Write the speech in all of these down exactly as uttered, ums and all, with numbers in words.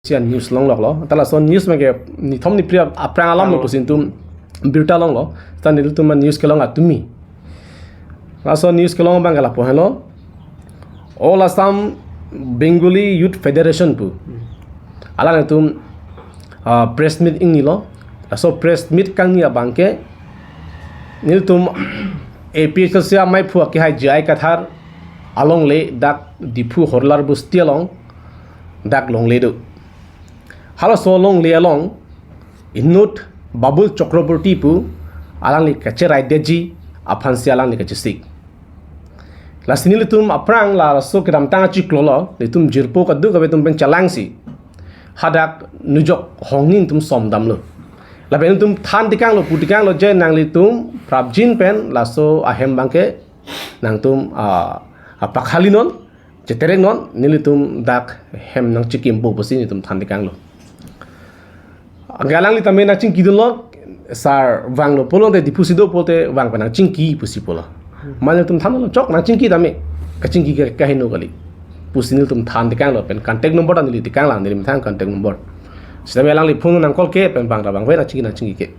si an news longloklo. Ta laso news abangke nithom niphli aphrang alam lo pusi nelitum birta longlo. Ta nelitum an news kelong atumi. Laso news kelong abangke lapu henlo. All Assam Bengali Youth Federation pu, alanglitum, ah, press meet ingnilo. Laso press meet kangni abangke nelitum A P H L C amaiphu akehai J I Kathar alongle dak Diphu Horlar Bosti along dak longle do. Halaso longle along inut Babul Chakraborty pu alangli kacheraidetji aphansi alangli kachesik. Lasi nelitum aphrang laso kedamtang achiklolo, nelitum jirpo kadokave atum pen chelangsi hadak nujok hongni nelitum somdamlo. Lapen nelitum than tekanglo, pu tekanglo je nanglitum prapjin pen laso ahem abangke nangtum, ah, ah, pakhalinon, chetereknon, nelitum dak hem nangchikimpo pusi nelitum than tekanglo. Anke alangli tame nangchingkidunlo, sir vanglo pulote, Diphu si do pulote vang pen nangchingki pusi pulo. Mane nelitum thanlo, chok nangchingki tame, kachingki ke kaheno kali pusi nelitum than tekanglo, pen contact number ta neli tekanglang, neli methang contact number. Sitame alangli phone nang call ke pen bang ta bang pen nangchingki nangchingki ke.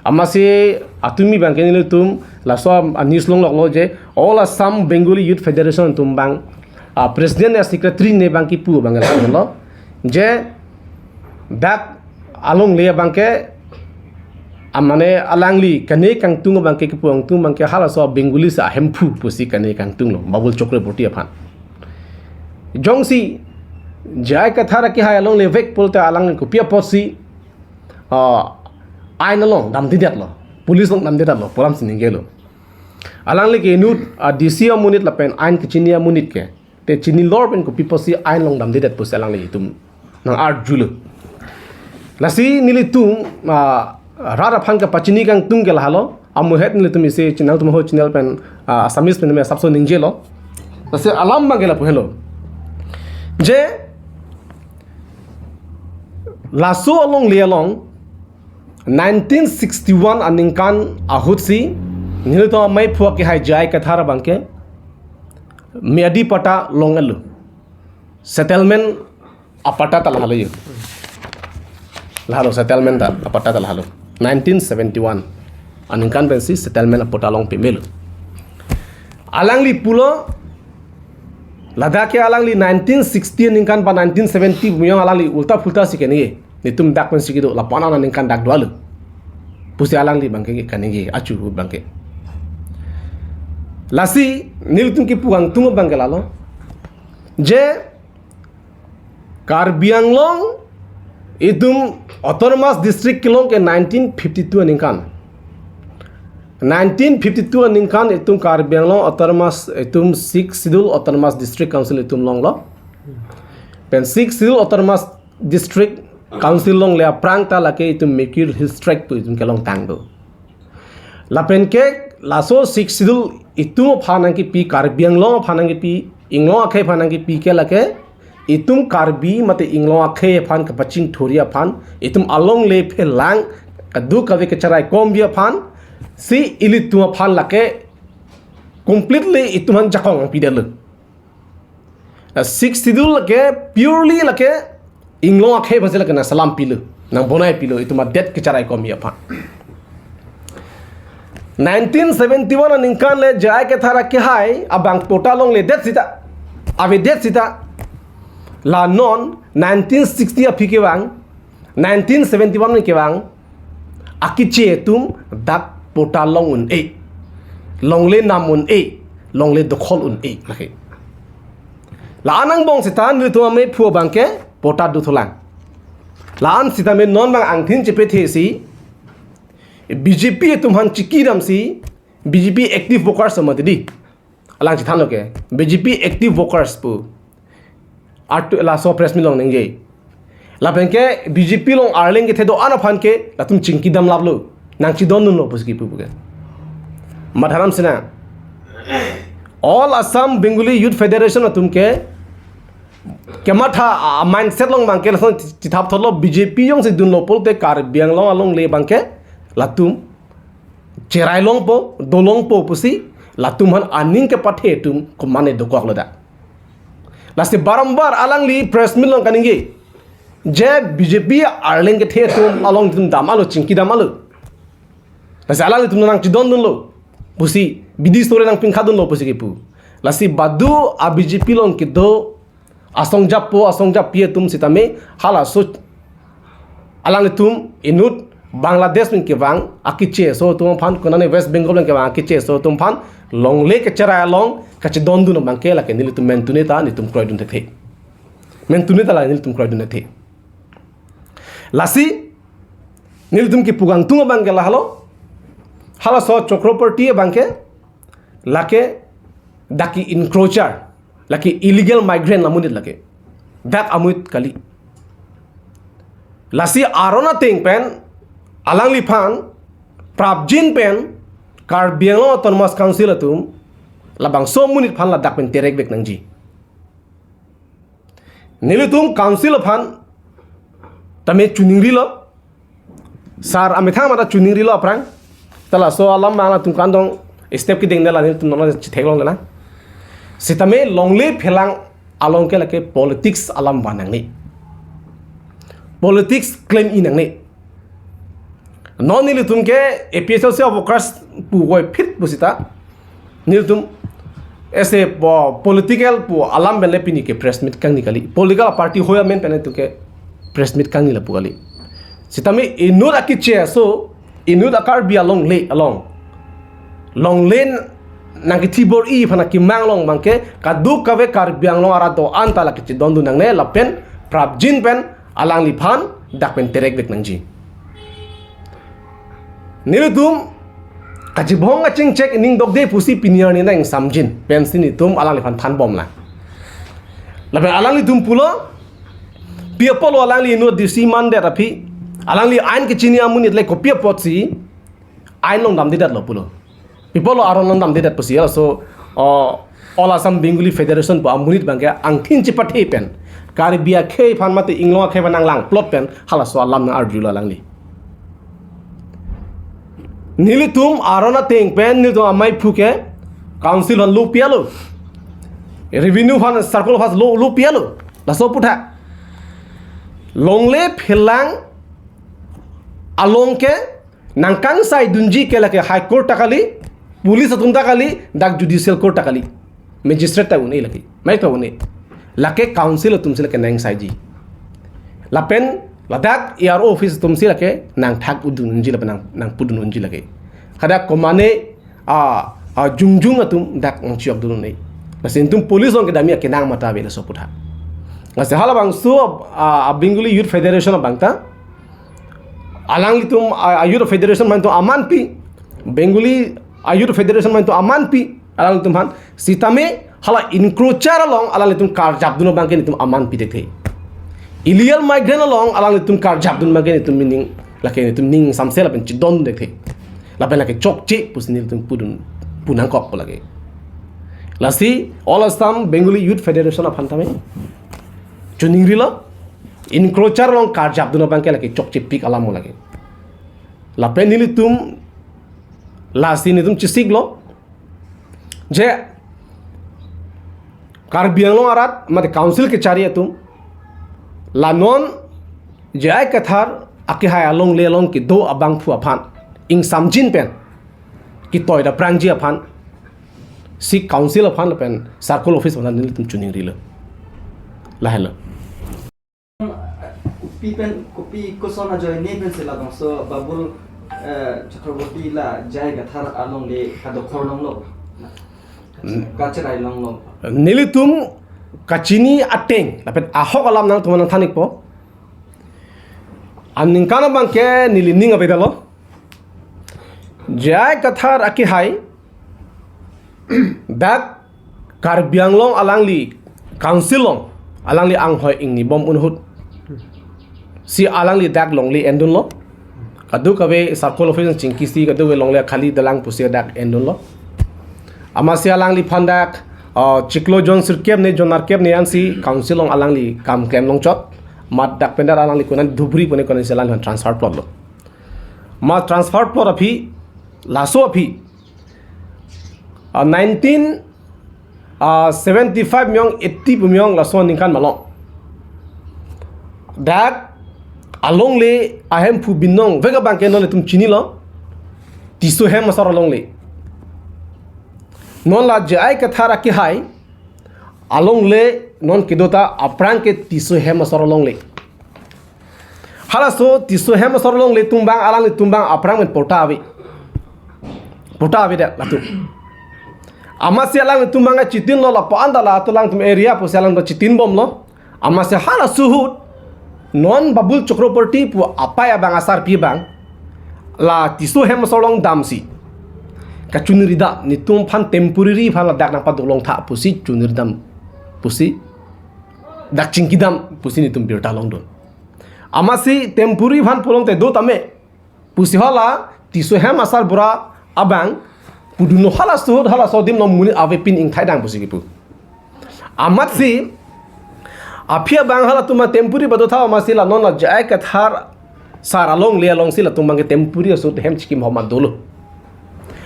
Amatsi atumi abangke nelitum laso a news longloklo je All Assam Bengali Youth Federation atum abang, ah, president ya secretary ne abang kipu abang lo je dak alongle abangke, ah, mane alangli kane kangtung abangke kipu kangtung abangke halaso Bengali si ahemphu pusi kane kangtunglo, Babul Chakraborty aphan. Jongsi J I Kathar akehai alongle vek pulote alang kopi apotsi, ah, ain along damdedetlo, police along damdedetlo pu alamsi ningjelo. Alangli ke inut, ah, D C amonit lapen ain kechini amonit ke. Te chinilor pen kopi apotsi ain along damdedet pusi alanglitum nang-arjulo. Lasi nelitum, ah, rat aphan kapachini kangtung ke lahelo. Amuhet nelitum isi channel atum ho channel pen, ah, Assamese pen me asapso ningjelo. Lasi alam abangke lapu henlo. Je laso alongle along nineteen sixty-one aningkan ahutsi nelitum amaiphu akehai J I Kathar abangke miyadi patta long-etlo. Settlement apatta ta lahelo yo. Lahelo settlement ta, apatta ta lahelo. Nineteen seventy-one aningkan pensi settlement apatta long pemelo. Alangli pulo, ladak ke alangli nineteen sixty aningkan pa nineteen seventy muyang alangli ulta phulta si kene. Nelitum dak pensi kedo, lapu-an aningkan dak do-etlo pusi alangli abangke kaningje achu abangke. Lasi nelitum kipu kangtung abangke lalo. Je Karbi Anglong itum autonomous district kelong ke nineteen fifty-two aningkan. Nineteen fifty-two aningkan itum Karbi Anglong autonomous, itum Sixth Schedule Autonomous District Council itum longlo. Pen Sixth Schedule Autonomous District Council longle aphrang ta lake itum Mercury Hill Tracts pu itum kelongtang do. Lapen ke laso Sixth Schedule itum aphan nangkipi, Karbi Anglong aphan nangkipi, Inglong akhei aphan nangkipi ke lake itum Karbi mate Inglong akhei aphan kapachingthurji aphan, itum alongle phelang kadokave kacharaikomji aphan si ilitum aphan lake completely itum aphan jakong pidetlo. Na Sixth Schedule lake purely lake Inglong akhei aphansi lake nangselam pilo, nangbonai pilo, itum adet kacharaikomji aphan. Nineteen seventy-one aningkan le J I Kathar akehai abang patta longledet sita, avedet sita, la non nineteen sixty aphi kevang, nineteen seventy-one kevang, akeche atum dak patta long un-e, longle nam un-e, longle dokhol un-e lake. La-an angbong sita nelitum amaiphu abangke patta dothulang. La-an sitame non abang angthin chepethesi B J P atum aphan chikidamsi, B J P active workers mati di. Alang chethanlo ke, B J P active workers pu artu laso press meet along ningje. Lapen ke B J P along arleng kethe do-an aphan ke latum chingkidam laplo, nangchidondunlo pusi kipu ke. Matharam sina. All Assam Bengali Youth Federation atum ke kematha a mindset along abangke lason chithap thotlo, B J P jongsi dunlo pulote Karbi Anglong alongle abangke latum cherai longpo, dolongpo pusi latum aphan aning kepathe atum komane dokoklo dak. Lasi barambar alangli press meet along kaningje. je B J P arleng kethe atum along itum dam-alo, chingki dam-alo. Lasi alanglitum nangchedondunlo pusi, bidi story nangpingkhadunlo pusi kipu. Lasi badu a B J P along kedo asong japo, asong japi atum sitame halaso alanglitum inut Bangladesh pen kevang akeche aso atum aphan, konane West Bengal pen kevang akeche aso atum aphan longle kecherai along kachedondun abangke lake nelitum mentune ta nelitum kroidun thekthe. Mentune ta lake nelitum kroidun thekthe. Lasi nelitum kipu kangtung abangke lahelo. Halaso Chakraborty abangke lake dak ke encroacher, lake illegal migrant amonit lake. Dak amonit kali. Lasi aron ateng pen alangliphan prapjin pen Karbi Anglong Autonomous Council atum labangso amonit aphan ladak pen terekvek nangji. Nelitum council aphan tame choningrilo. Sar amethang mata choningrilo aphrang. Ta laso alam abang latum kandong step kedeng dela nelitum nono chetheklonglelang. Sitame longle phelang along ke lake politics alam vanangne. Politics claim-i nangne. Non nelitum ke A P H L C workers pu voiphit pusita nelitum ese po-, political pu alam pen le pini ke press meet kangni kali. Political party hoi amen pen nelitum ke press meet kangni lapu kali. Sitame inut akeche aso, inut a Karbi alongle along, longle nangkethibor-i aphan akemang along abangke kadokave Karbi Anglong arat do-an ta lake chedondun nangne lapen prapjin pen alangliphan dak pen terekvek nangji. Nelitum kachibong kachingchek ining dokde pusi pini arni nangsamjin pensi nelitum alangliphan thanbomlang. Lapen alanglitum pulo, pi apotlo alangli inut D C mandet aphi, alangli ain kechini amonit le kopi apotsi ain along damdedetlo pulo. Pi apotlo aron along damdedet pusi, laso, o, All Assam Bengali Federation pu amonit abangke angthin chepathe pen Karbi akhei aphan mate inglong akhei aphan nanglangplot pen halaso alam nang-arjulo alangli. Nelitum aron ateng pen nelitum amei aphu ke council aphan lo pi-alo. Revenue aphan circle aphan lo, lo pi-alo. Laso aputhak longle phelang along ke nangkangsaidunji ke lake High Court ta kali, police atum ta kali, dak judicial court ta kali, magistrate ta un-e lake, mai ta un-e. Lake council atumsi lake nangsaiji. Lapen ladak A R O office atumsi lake nangthak udun unji lapen nang, nangpudun unji lake. Hadak komane a, a, jongjung atum dak nangchiokdun un-e. Lasi nelitum police along kedamji akenang mata avelo laso aputhak. Lasi halabangso a, a, Bengali Youth Federation abang ta alanglitum a, a Youth Federation aphan to amanpi, Bengali a Youth Federation aphan to amanpi, alanglitum aphan, sitame hala encroacher along alanglitum karjapdun abangke nelitum amanpi thekthe. Illegal migrant along alanglitum karjapdun abangke nelitum meaning lake nelitum ning samse lapen chedon thekthe. Lapen lake chokche pusi nelitum pudun, pu nangkokpo lake. Lasi All Assam Bengali Youth Federation aphan tame choningrilo, encroacher along karjapdun abangke lake chokchepik alamlo lake. Lapen nelitum lasi nelitum chesiklo je Karbi Anglong arat mate council kechari atum la non J I Kathar akehai alongle along kedo abangphu aphan ingsamjin pen ketoi daprangji aphansi council aphan lapen circle office aphan nelitum choningrilo. Lahelo. Kopi pen, kopi koson ajoine pensi labangso Babul, eh, Chakraborty la J I Kathar alongle kadokhor longlo? Hmm. Kacherai longlo? Nelitum kachini ateng lapen ahok alam nangtum nangthan-ikpo. Aningkan abangke neli ning avedetlo. J I Kathar akehai dak Karbi Anglong alangli council along alangli anghoi ingnibom ahut si alangli dak longle endunlo. Kadokave circle office chingkisi kadokave longle khali dolang pusi dak endunlo. Amatsi alangliphan dak, ah, chiklo jon sirkep ne jon nerkep ne ansi council along alangli kam klem longchot. Mat dak pen dak alangli konat Dhubri pune konatsi alangli transfer plotlo. Mat transfer plot aphi, laso aphi, ah, nineteen, ah, seventy-five miyong, eighty pu miyong laso aningkan malom. Dak alongle ahemphu binong vek abang ke non itum chinilo. Tisso hem asar alongle. Non la J I Kathar akehai alongle non kedo ta aphrang ke Tisso hem asar alongle. Halaso Tisso hem asar alongle atum abang, alanglitum abang aphrang pen patta ave. Patta ave dak latum. Amatsi alanglitum abang chitinlo, lapu-an ta latum alangtum area pusi alangtum chitinbomlo. Amatsi halaso ahut non Babul Chakraborty pu apei abang, asarpi abang, la Tisso hem asar along damsi kachoniri dam, netum aphan temporary aphan ladak nangpadolong tha pusi choniri dam pusi, dak chingki dam pusi netum birta longdun. Amatsi temporary aphan pu along te do tame pusi hala Tisso hem asar bura abang pudunlo, halaso ahut halaso adim non monit avepin ingthaidang pusi kipu. Amatsi aphi abang halatum temporary pado tha, amatsi la non la J I Kathar sar alongle alongsi latum abang ke temporary aso hem chikim homa dolo.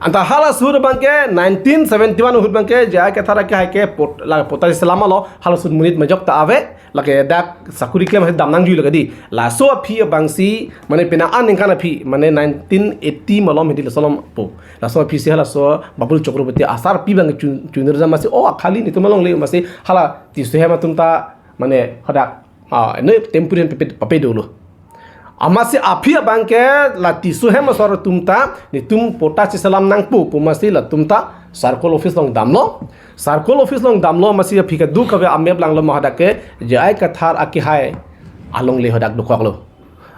Anta halaso ahut abang ke nineteen seventy-one ahut abang ke J I Kathar akehai ke pot, la patta selamlo, halaso ahut monit majok ta ave, lake dak sakuri klem hai dam nangjuilo kadi. Laso aphi abangsi, mane penang aningkan aphi, mane nineteen eighty malom hedi laso alom po. Laso aphisi halaso Babul Chakraborty asarpi abang chun, choniri dam, amatsi o akhali netum alongle, amatsi hala Tisso hem atum ta mane hadak, ah, ne temporary pape, pape dolo. Amatsi aphi abang ke la Tisso hem asar atum ta netum patta si selam nangpo pu amatsi latum ta circle office along damlo. Circle office along damlo, amatsi aphi kaduk kave amep langlo, ma hadak ke J I Kathar akehai alongle hadak dokoklo.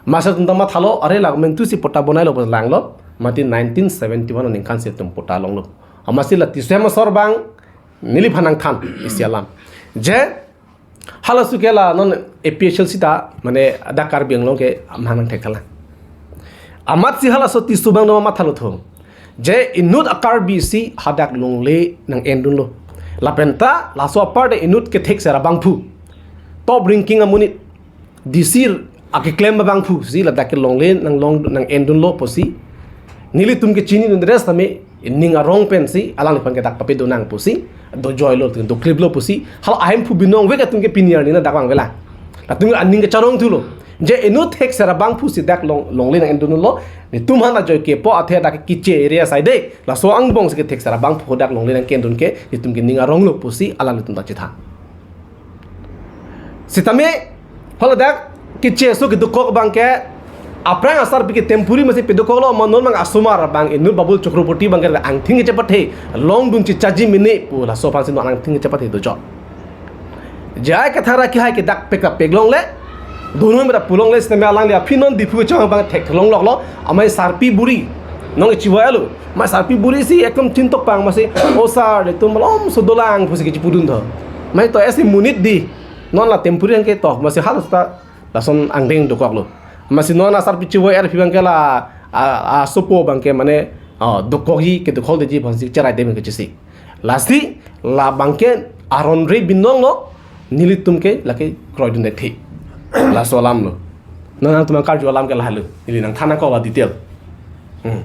Amatsi atum ta mathalo, are la mentu si patta bonailo pu langlo. Mati nineteen seventy-one aningkan si atum patta longlo. Amatsi la Tisso hem asar abang neliphan nangthan isi alam. Je halaso ke la non A P H L C ta, mane dak Karbi Anglong ke amahang nangthek thalang. Amatsi halaso Tisso abang do mathalo tho. Je inut a-Karbi si hadak longle nang-endunlo. Lapen ta laso apar de inut kethek sera abangphu, top ranking amonit, D C akeklem abangphu si ladak ke longle nanglong nang-endunlo pusi nelitum ke chinidun, dress tame ining arong pensi alangliphan ke dak pape donang pusi, dojoilo, dokliplo pusi, hala ahemphu binong vek atum ke pini arni na dak vangvelang. Latum aning kacharong thulo. Je inut thek sera abangphu si dak long, longle nang-endunlo, netum aphan ajoike po athe dak keche area side, laso angbong si kethek sera abangphu dak longle nang-endun ke netum ke ning aronglo pusi alanglitum ta chethan. Sitame hala dak keche aso kedokok abang ke aphrang asarpi ke temporary amatsi pedokoklo, ma non abang asomar abang inut Babul Chakraborty abang ke angthing kechepathe longdun chichaji mene pu laso aphansi non angthing kechepathe dojo. J I Kathar akehai ke dak pek pek longle. Donon mera pu longle, sitame alangli aphi non Diphu kechong abang thek longloklo, amei sarpi buri nong chivoilo. Amei sarpi buri si ekdom chintok pang, amatsi, "O sar, netum malomso dolang," pusi kechipudun tho. Amei to esi monit di, non la temporary ke to, amatsi halaso ta lason angdeng dokoklo. Amatsi non asarpi chivoirpi abang ke la, a, asopo abang ke mane, a, dokokji, kedokok detji aphansi cherai dem kechisi. Lasi la abang ke aron re binonglo, nelitum ke lake kroidun det thi. Laso alamlo. Nangtum karju alam ke lahelo. Neli nangthan nangkok la detail. Hmm.